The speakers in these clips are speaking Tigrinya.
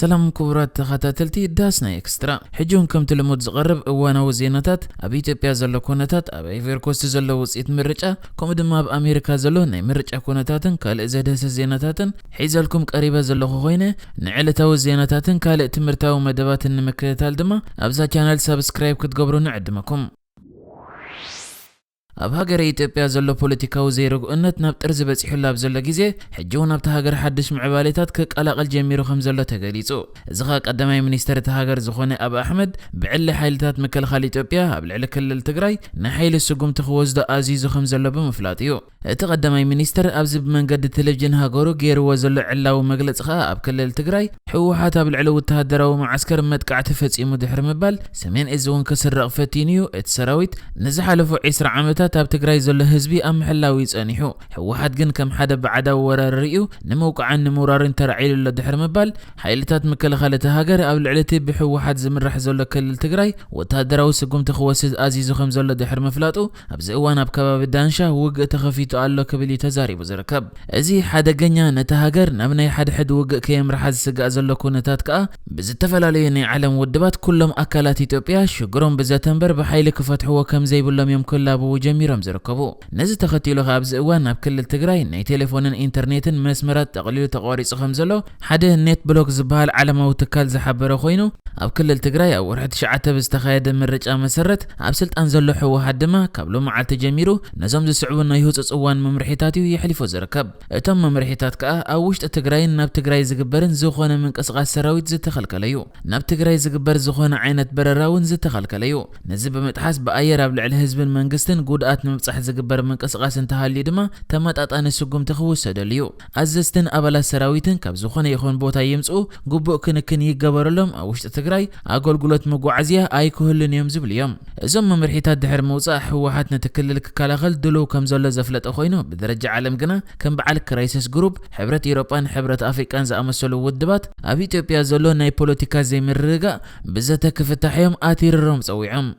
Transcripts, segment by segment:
ሰላም ክቡራት ተኸታተልቲ ዳስ ናይ ኤክስትራ። ሕጂ እውን ከምቲ ልሙድ ዝቐርብ እዋናዊ ዜናታት፣ ኣብ ኢትዮጵያ ዘሎ ኩነታት፣ ኣብ ኣይቨርኮስት ዘሎ ውፅኢት ምርጫ፣ ከምኡ ድማ ኣብ ኣሜሪካ ዘሎ ናይ ምርጫ ኩነታትን ካልእ ዘድህሰ ዜናታትን ሒዘልኩም ቀሪበ ዘለኹ ኮይነ፣ ንዕለታዊ ዜናታትን ካልእ ትምህርታዊ መደባትን ንምክትታል ድማ ኣብዛ ቻነል ሳብስክራይብ ክትገብሩ ንዕድመኩም። ኣብ ሃገረ ኢትዮጵያ ዘሎ ፖለቲካዊ ዘይርጉእነት ናብ ጥርዚ በጺሑሉ ኣብ ዘሎ ግዜ፣ ሕጂ እውን ኣብታ ሃገር ሓድሽ ምዕባሌታት ክቀላቐል ጀሚሩ ከም ዘሎ ተገሊጹ። እዚ ኸኣ ቀዳማይ ሚኒስተር እታ ሃገር ዝኾነ ኣብ ኣሕመድ፣ ብዕሊ ሓይልታት ምክልኻል ኢትዮጵያ ኣብ ልዕሊ ክልል ትግራይ ናይ ሓይሊ ስጉምቲ ክወስዶ ኣዚዙ ከም ዘሎ ብምፍላጥ እዩ። እቲ ቀዳማይ ሚኒስተር ኣብዚ ብመንገዲ ቴሌቪዥን ሃገሩ ገይርዎ ዘሎ ዕላዊ መግለጺ ኸኣ ኣብ ክልል ትግራይ፣ ህወሓት ኣብ ልዕሊ ወተሃደራዊ መዓስከር መጥቃዕቲ ፈጺሙ ድሕሪ ምባል፣ ሰሜን እዝ እውን ክስረቕ ፈቲኑ እዩ። እቲ ሰራዊት ንዝሓለፉ ዕስራ ዓመታት ኣብ ትግራይ ዘሎ ህዝቢ ኣብ ምሕላው እዩ ጸኒሑ። ህወሓት ግን ከም ሓደ ባዕዳዊ ወራሪ ርእዩ ንምውቃዕን ንምውራርን ተራዒሉ ኣሎ ድሕሪ ምባል፣ ሓይልታት ምክልኻል እታ ሃገር ኣብ ልዕሊ እቲ ብህወሓት ዝምራሕ ዘሎ ክልል ትግራይ ወተሃደራዊ ስጉምቲ ክወስድ ኣዚዙ ከም ዘሎ ድሕሪ ምፍላጡ፣ ኣብዚ እዋን ኣብ ከባቢ ዳንሻ ውግእ ተኸፊቱ ኣሎ ክብል እዩ ተዛሪቡ ዝርከብ። እዚ ሓደገኛ፣ ነታ ሃገር ናብ ናይ ሓድሕድ ውግእ ከየምርሓ ዝስጋእ ዘሎ ኩነታት ከኣ፣ ብዝተፈላለዩ ናይ ዓለም ውድባት ኩሎም ኣካላት ኢትዮጵያ ሽግሮም ብዘተ እምበር ብሓይሊ ክፈትሕዎ ከም ዘይብሎም እዮም ክላብዉ ጀሚሮም ዝርከቡ። ነዚ ተኸቲሉ ከኣ ኣብዚ እዋን ኣብ ክልል ትግራይ ናይ ቴሌፎንን ኢንተርኔትን መስመራት ጠቕሊሉ ተቋሪጹ ከም ዘሎ ሓደ ኔት ብሎክ ዝበሃል ዓለማዊ ትካል ዝሓበረ ኮይኑ፣ ኣብ ክልል ትግራይ ኣብ ወርሒ ትሽዓተ ብዝተኻየደ ምርጫ መሰረት፣ ኣብ ስልጣን ዘሎ ህወሓት ድማ ካብ ሎመዓልቲ ጀሚሩ ነዞም ዝስዕቡ ናይ ህጹጽ እዋን መምርሒታት እዩ የሕሊፎ ዝርከብ። እቶም መምርሒታት ከኣ ኣብ ውሽጢ ትግራይን ናብ ትግራይ ዝግበርን ዝኾነ ምንቅስቓስ ሰራዊት ዝተኸልከለ እዩ። ናብ ትግራይ ዝግበር ዝኾነ ዓይነት በረራ እውን ዝተኸልከለ እዩ። ነዚ ብምጥሓስ ብኣየር ኣብ ልዕሊ ህዝብን መንግስትን ጉድኣት ንምብጻሕ ዝግበር ምንቅስቓስ እንተሃልዩ ድማ ተመጣጣኒ ስጉምቲ ክውሰደሉ እዩ። ኣዘዝትን ኣባላት ሰራዊትን ካብ ዝኾነ ይኹን ቦታ ይምጽኡ ግቡእ ክንክን ይገበረሎም፣ ኣብ ውሽጢ ትግራይ ኣገልግሎት መጓዓዝያ ኣይክህሉን እዮም ዝብሉ እዮም። እዞም መምርሒታት ድሕሪ ምውጻእ ህወሓት ነቲ ክልል ክከላኸል ድሉው ከም ዘሎ ዘፍለጠ ኮይኑ፣ ብደረጃ ዓለም ግና ከም በዓል ክራይሲስ ግሩፕ፣ ሕብረት ኤውሮጳን ሕብረት ኣፍሪቃን ዝኣመሰሉ ውድባት ኣብ ኢትዮጵያ ዘሎ ናይ ፖለቲካ ዘይምርግጋእ ብዘተ ክፍታሕ እዮም ኣቲርሮም ጸዊዖም።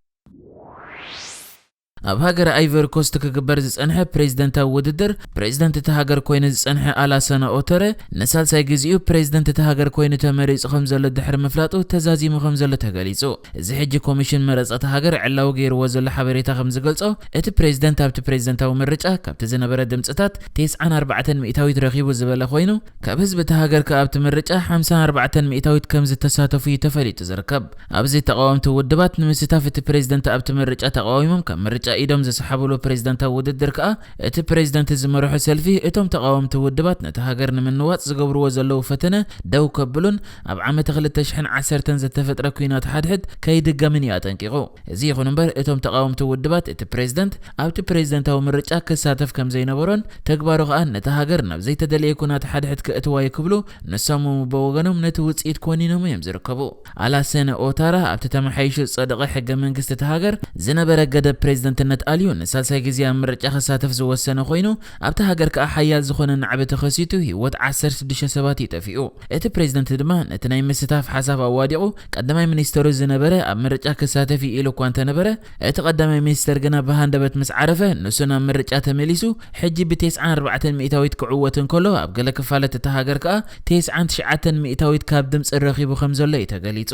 ኣብ ሃገረ ኣይቨሪ ኮስት ክግበር ዝጸንሐ ፕሬዝደንታዊ ውድድር፣ ፕሬዝደንት እቲ ሃገር ኮይኑ ዝጸንሐ ኣላሰነ ኦተረ ንሳልሳይ ግዜኡ ፕሬዝደንት እቲ ሃገር ኮይኑ ተመሪጹ ከም ዘሎ ድሕሪ ምፍላጡ ተዛዚሙ ከም ዘሎ ተገሊጹ። እዚ ሕጂ ኮሚሽን መረጻ እታ ሃገር ዕላዊ ገይርዎ ዘሎ ሓበሬታ ከም ዝገልጾ፣ እቲ ፕሬዝደንት ኣብቲ ፕሬዝደንታዊ ምርጫ ካብቲ ዝነበረ ድምጽታት ተስዓን ኣርባዕተን ሚእታዊት ረኺቡ ዝበለ ኮይኑ፣ ካብ ህዝቢ እታ ሃገር ከኣ ኣብቲ ምርጫ ሓምሳን ኣርባዕተን ሚእታዊት ከም ዝተሳተፉ እዩ ተፈሊጡ ዝርከብ። ኣብዚ ተቓወምቲ ውድባት ንምስታፍ እቲ ፕሬዝደንት ኣብቲ ምርጫ ተቓዊሞም ካብ ምርጫ ኢዶም ዝሰሓብሉ ፕሬዝደንታዊ ውድድር ከኣ፣ እቲ ፕሬዝደንት ዝመርሖ ሰልፊ እቶም ተቓወምቲ ውድባት ነቲ ሃገር ንምንዋጽ ዝገብርዎ ዘለዉ ፈተነ ደው ከብሉን ኣብ ዓመተ ክልተ ሽሕን ዓሰርተን ዝተፈጥረ ኲናት ሓድሕድ ከይድገምን እዩ ኣጠንቂቑ። እዚ ይኹን እምበር እቶም ተቓወምቲ ውድባት እቲ ፕሬዝደንት ኣብቲ ፕሬዝደንታዊ ምርጫ ክሳተፍ ከም ዘይነበሮን ተግባሩ ከኣ ነቲ ሃገር ናብ ዘይተደለየ ኲናት ሓድሕድ ከእትዋ እዩ ክብሉ ንሶም እውን ብወገኖም ነቲ ውጽኢት ኮኒኖም እዮም ዝርከቡ። ኣላሰነ ኦታራ ኣብቲ ተመሓይሹ ዝጸደቐ ሕገ መንግስቲ እታ ሃገር ዝነበረ ገደብ ፕሬዝደንትነት ኣልዩ ንሳልሳይ ግዜ ኣብ ምርጫ ክሳተፍ ዝወሰነ ኮይኑ፣ ኣብታ ሃገር ከኣ ሓያል ዝኾነ ናዕቢ ተኸሲቱ ህይወት ዓሰርተ ሽዱሽተ ሰባት እዩ ጠፊኡ። እቲ ፕሬዝደንት ድማ ነቲ ናይ ምስታፍ ሓሳብ ኣዋዲቑ፣ ቀዳማይ ሚኒስተሩ ዝነበረ ኣብ ምርጫ ክሳተፍ እዩ ኢሉ እኳ እንተነበረ፣ እቲ ቀዳማይ ሚኒስተር ግና ብሃንደበት ምስ ዓረፈ፣ ንሱ ናብ ምርጫ ተመሊሱ፣ ሕጂ ብተስዓን ኣርባዕተን ሚእታዊት ክዕወት እንከሎ፣ ኣብ ገለ ክፋላት እታ ሃገር ከኣ ተስዓን ትሽዓተን ሚእታዊት ካብ ድምጺ ረኺቡ ከም ዘሎ እዩ ተገሊጹ።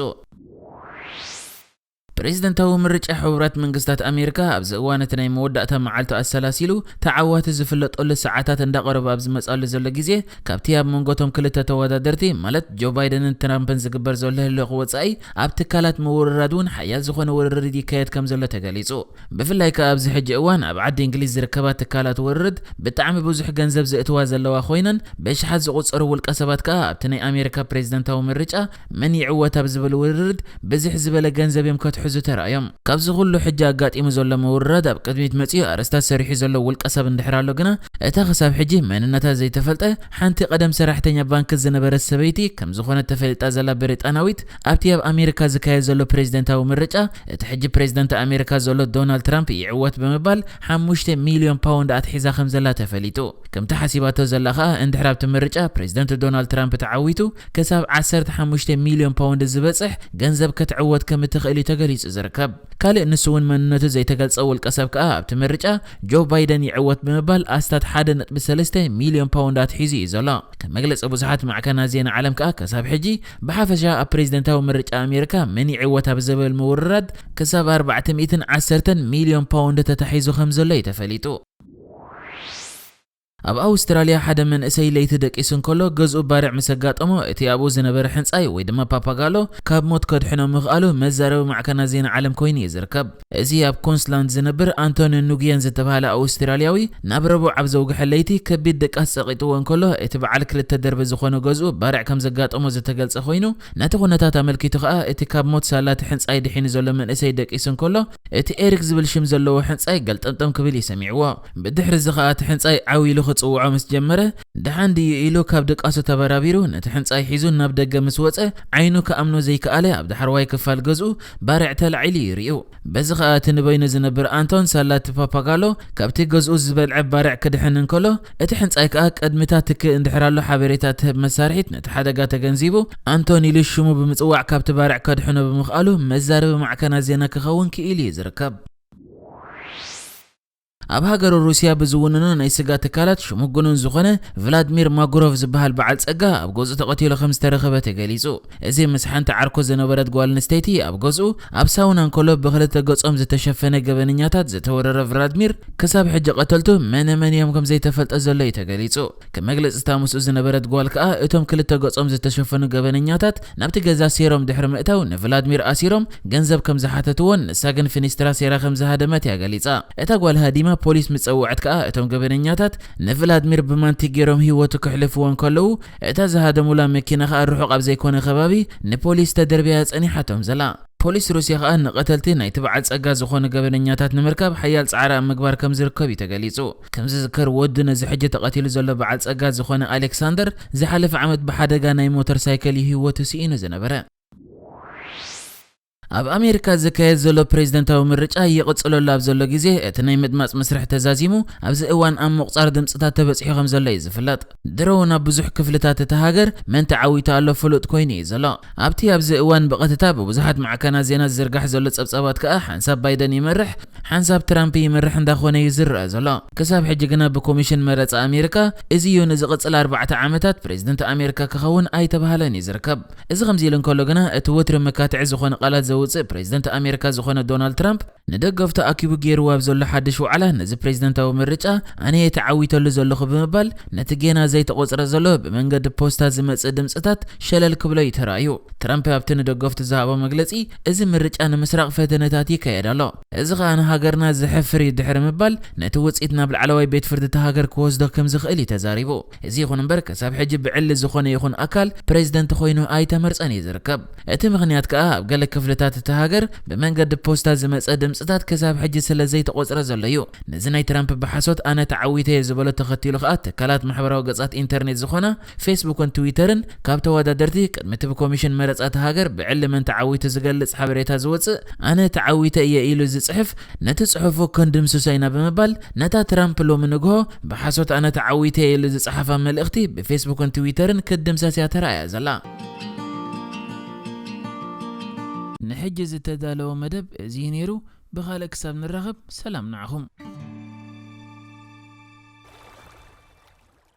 ፕሬዝደንታዊ ምርጫ ሕቡራት መንግስታት ኣሜሪካ ኣብዚ እዋን እቲ ናይ መወዳእታ መዓልቱ ኣሰላሲሉ ተዓዋቲ ዝፍለጠሉ ሰዓታት እንዳቐረበ ኣብ ዝመጻሉ ዘሎ ግዜ፣ ካብቲ ኣብ መንጎ እቶም ክልተ ተወዳደርቲ ማለት ጆ ባይደንን ትራምፕን ዝግበር ዘሎ ህልኽ ወጻኢ ኣብ ትካላት ምውርራድ እውን ሓያል ዝኾነ ውርርድ ይካየድ ከም ዘሎ ተገሊጹ። ብፍላይ ከኣ ኣብዚ ሕጂ እዋን ኣብ ዓዲ እንግሊዝ ዝርከባ ትካላት ውርርድ ብጣዕሚ ብዙሕ ገንዘብ ዘእትዋ ዘለዋ ኮይነን ብኣሽሓት ዝቑጸሩ ውልቀ ሰባት ከኣ ኣብቲ ናይ ኣሜሪካ ፕሬዝደንታዊ ምርጫ መን ይዕወት ኣብ ዝብል ውርርድ ብዝሕ ዝበለ ገንዘብ እዮም ከትሕዙ ተራእዮም። ካብዚ ኩሉ ሕጂ ኣጋጢሙ ዘሎ ምውርራድ ኣብ ቅድሚት መጺኡ ኣርእስታት ሰሪሑ ዘሎ ውልቀ ሰብ እንድሕር ኣሎ ግና፣ እታ ክሳብ ሕጂ መንነታ ዘይተፈልጠ ሓንቲ ቀደም ሰራሕተኛ ባንክ ዝነበረት ሰበይቲ ከም ዝኾነት ተፈሊጣ ዘላ ብሪጣናዊት ኣብቲ ኣብ ኣሜሪካ ዝካየድ ዘሎ ፕሬዝደንታዊ ምርጫ እቲ ሕጂ ፕሬዝደንት ኣሜሪካ ዘሎ ዶናልድ ትራምፕ ይዕወት ብምባል ሓሙሽተ ሚልዮን ፓውንድ ኣትሒዛ ከም ዘላ ተፈሊጡ። ከምቲ ሓሲባቶ ዘላ ከኣ እንድሕር ኣብቲ ምርጫ ፕሬዝደንት ዶናልድ ትራምፕ ተዓዊቱ ክሳብ ዓሰርተ ሓሙሽተ ሚልዮን ፓውንድ ዝበጽሕ ገንዘብ ክትዕወት ከም እትኽእል እዩ ተገሊጹ ዝርከብ። ካልእ ንሱ እውን መንነቱ ዘይተገልጸ ውልቀ ሰብ ከኣ ኣብቲ ምርጫ ጆ ባይደን ይዕወት ብምባል ኣስታት ሓደ ነጥቢ ሰለስተ ሚልዮን ፓውንድ ኣትሒዙ እዩ ዘሎ። ከም መግለጺ ብዙሓት ማዕከናት ዜና ዓለም ከኣ ክሳብ ሕጂ ብሓፈሻ ኣብ ፕሬዝደንታዊ ምርጫ ኣሜሪካ መን ይዕወት ኣብ ዝብል ምውርራድ ክሳብ ኣርባዕተ ሚእትን ዓሰርተን ሚልዮን ፓውንድ ተታሒዙ ከም ዘሎ እዩ ተፈሊጡ። ኣብ ኣውስትራልያ ሓደ መንእሰይ ለይቲ ደቂሱ እንከሎ ገዝኡ ባርዕ ምስ ኣጋጠሞ እቲ ኣብኡ ዝነበረ ሕንጻይ ወይ ድማ ፓፓጋሎ ካብ ሞት ከድሕኖ ምኽኣሉ መዛረቢ ማዕከናት ዜና ዓለም ኮይኑ እዩ ዝርከብ። እዚ ኣብ ኮንስላንድ ዝነብር ኣንቶኒ ኑግየን ዝተባህለ ኣውስትራልያዊ ናብ ረቡዕ ኣብ ዘውግሐ ለይቲ ከቢድ ድቃስ ጸቒጥዎ እንከሎ እቲ በዓል ክልተ ደርቢ ዝኾነ ገዝኡ ባርዕ ከም ዘጋጠሞ ዝተገልጸ ኮይኑ ነቲ ኩነታት ኣመልኪቱ ከኣ እቲ ካብ ሞት ሳላ እቲ ሕንጻይ ድሒኑ ዘሎ መንእሰይ ደቂሱ እንከሎ እቲ ኤሪክ ዝብል ሽም ዘለዎ ሕንጻይ ገልጠምጠም ክብል እዩ ሰሚዕዎ። ብድሕሪ እዚ ከኣ እቲ ሕንጻይ ዓው ኢሉ ክጽውዖ ምስ ጀመረ፣ ደሓን ድዩ ኢሉ ካብ ድቃሱ ተበራቢሩ ነቲ ሕንጻይ ሒዙ ናብ ደገ ምስ ወጸ፣ ዓይኑ ክኣምኖ ዘይከኣለ ኣብ ዳሕረዋይ ክፋል ገዝኡ ባርዕ ተላዒሉ እዩ ርእዩ። በዚ ከኣ እቲ ንበይኑ ዝነብር ኣንቶን ሳላ እቲ ፓፓጋሎ ካብቲ ገዝኡ ዝበልዐ ባርዕ ክድሕን እንከሎ፣ እቲ ሕንጻይ ከኣ ቅድሚታ ትኪ እንድሕር ኣሎ ሓበሬታ ትህብ መሳርሒት ነቲ ሓደጋ ተገንዚቡ፣ ኣንቶን ኢሉ ሽሙ ብምጽዋዕ ካብቲ ባርዕ ከድሕኖ ብምኽኣሉ መዛረቢ ማዕከናት ዜና ክኸውን ክኢሉ እዩ ዝርከብ። ኣብ ሃገር ሩስያ ብዝውንኖ ናይ ስጋ ትካላት ሽሙ ግኑን ዝኾነ ቭላድሚር ማጉሮቭ ዝበሃል በዓል ጸጋ ኣብ ገዝኡ ተቐቲሉ ከም ዝተረኸበ ተገሊጹ። እዚ ምስ ሓንቲ ዓርኩ ዝነበረት ጓል ኣንስተይቲ ኣብ ገዝኡ ኣብ ሳውና እንከሎ ብክልተ ገጾም ዝተሸፈነ ገበነኛታት ዝተወረረ ቭላድሚር ክሳብ ሕጂ ቀተልቱ መነ መን እዮም ከም ዘይተፈልጠ ዘሎ እዩ ተገሊጹ። ከም መግለጺ እታ ምስኡ ዝነበረት ጓል ከኣ እቶም ክልተ ገጾም ዝተሸፈኑ ገበነኛታት ናብቲ ገዛ ሴሮም ድሕሪ ምእታው ንቭላድሚር ኣሲሮም ገንዘብ ከም ዝሓተትዎን ንሳ ግን ፊኒስትራ ሴራ ከም ዝሃደመት እያ ገሊጻ። እታ ጓል ሃዲማ ፖሊስ ምስ ጸውዐት ከኣ እቶም ገበነኛታት ንቭላድሚር ብማንቲክ ገይሮም ህይወቱ ከሕልፍዎ እንከለዉ እታ ዝሃደሙላ መኪና ከኣ ርሑቕ ኣብ ዘይኮነ ከባቢ ንፖሊስ ተደርብያ ጸኒሓቶም ዘላ። ፖሊስ ሩስያ ከኣ ንቐተልቲ ናይቲ በዓል ጸጋ ዝኾኑ ገበነኛታት ንምርካብ ሓያል ጻዕሪ ኣብ ምግባር ከም ዝርከብ እዩ ተገሊጹ። ከም ዝዝከር ወዱ ነዚ ሕጂ ተቐቲሉ ዘሎ በዓል ጸጋ ዝኾነ ኣሌክሳንደር ዝሓለፈ ዓመት ብሓደጋ ናይ ሞተር ሳይክል እዩ ህይወቱ ስኢኑ ዝነበረ። ኣብ ኣሜሪካ ዝካየድ ዘሎ ፕሬዝደንታዊ ምርጫ ይቕጽለሉ ኣብ ዘሎ ግዜ እቲ ናይ ምድማጽ መስርሕ ተዛዚሙ ኣብዚ እዋን ኣብ ምቑጻር ድምጽታት ተበጺሑ ከም ዘሎ እዩ ዝፍለጥ። ድሮ ናብ ብዙሕ ክፍልታት እታ ሃገር መን ተዓዊቱ ኣሎ ፍሉጥ ኮይኑ እዩ ዘሎ። ኣብቲ ኣብዚ እዋን ብቐጥታ ብብዙሓት ማዕከናት ዜና ዝዝርጋሕ ዘሎ ጸብጻባት ከኣ ሓንሳብ ባይደን ይመርሕ፣ ሓንሳብ ትራምፕ ይመርሕ እንዳኾነ እዩ ዝረኣ ዘሎ። ክሳብ ሕጂ ግና ብኮሚሽን መረጻ ኣሜሪካ እዚ እዩ ንዝቕጽል ኣርባዕተ ዓመታት ፕሬዝደንት ኣሜሪካ ክኸውን ኣይተባህለን እዩ ዝርከብ። እዚ ከምዚ ኢሉ እንከሎ ግና እቲ ወትሪ መካትዒ ዝኾነ ቃላት ዘውጽእ ፕሬዝደንት ኣሜሪካ ዝኾነ ዶናልድ ትራምፕ ንደገፍቱ ኣኪቡ ገይርዎ ኣብ ዘሎ ሓድሽ ዋዕላ ነዚ ፕሬዝደንታዊ ምርጫ ኣነ እየ ተዓዊተሉ ዘለኹ ብምባል ነቲ ጌና ዘይተቖጽረ ዘሎ ብመንገዲ ፖስታ ዝመጽእ ድምጽታት ሸለል ክብሎ እዩ ተራእዩ። ትራምፕ ኣብቲ ንደገፍቱ ዝሃቦ መግለጺ እዚ ምርጫ ንምስራቕ ፈተነታት ይካየድ ኣሎ፣ እዚ ኸኣ ንሃገርና ዘሕፍር እዩ ድሕሪ ምባል ነቲ ውጽኢት ናብ ላዕለዋይ ቤት ፍርዲ እታ ሃገር ክወስዶ ከም ዝኽእል እዩ ተዛሪቡ። እዚ ይኹን እምበር ክሳብ ሕጂ ብዕሊ ዝኾነ ይኹን ኣካል ፕሬዝደንት ኮይኑ ኣይተመርጸን እዩ ዝርከብ። እቲ ምኽንያት ከኣ ኣብ ገለ ክፍልታት እታ ሃገር ብመንገዲ ፖስታ ዝመጸ ድምጽታት ክሳብ ሕጂ ስለ ዘይተቖጽረ ዘሎ እዩ። ነዚ ናይ ትራምፕ ብሓሶት ኣነ ተዓዊተ እየ ዝበሎ ተኸቲሉ ከኣ ትካላት ማሕበራዊ ገጻት ኢንተርኔት ዝኾና ፌስቡክን ትዊተርን ካብ ተወዳደርቲ ቅድሚ እቲ ብኮሚሽን መረጻ እታ ሃገር ብዕሊ መን ተዓዊቱ ዝገልጽ ሓበሬታ ዝወጽእ ኣነ ተዓዊተ እየ ኢሉ ዝጽሕፍ ነቲ ጽሑፉ ክንድምስሶ ኢና ብምባል ነታ ትራምፕ ሎሚ ንግሆ ብሓሶት ኣነ ተዓዊተ እየ ኢሉ ዝጸሓፋ መልእኽቲ ብፌስቡክን ትዊተርን ክትድምሰስ እያ ተራእያ ዘላ። ንሕጂ ዝተዳለወ መደብ እዚ እዩ ነይሩ። ብኻልእ ክሳብ ንራኸብ ሰላም ንዓኹም።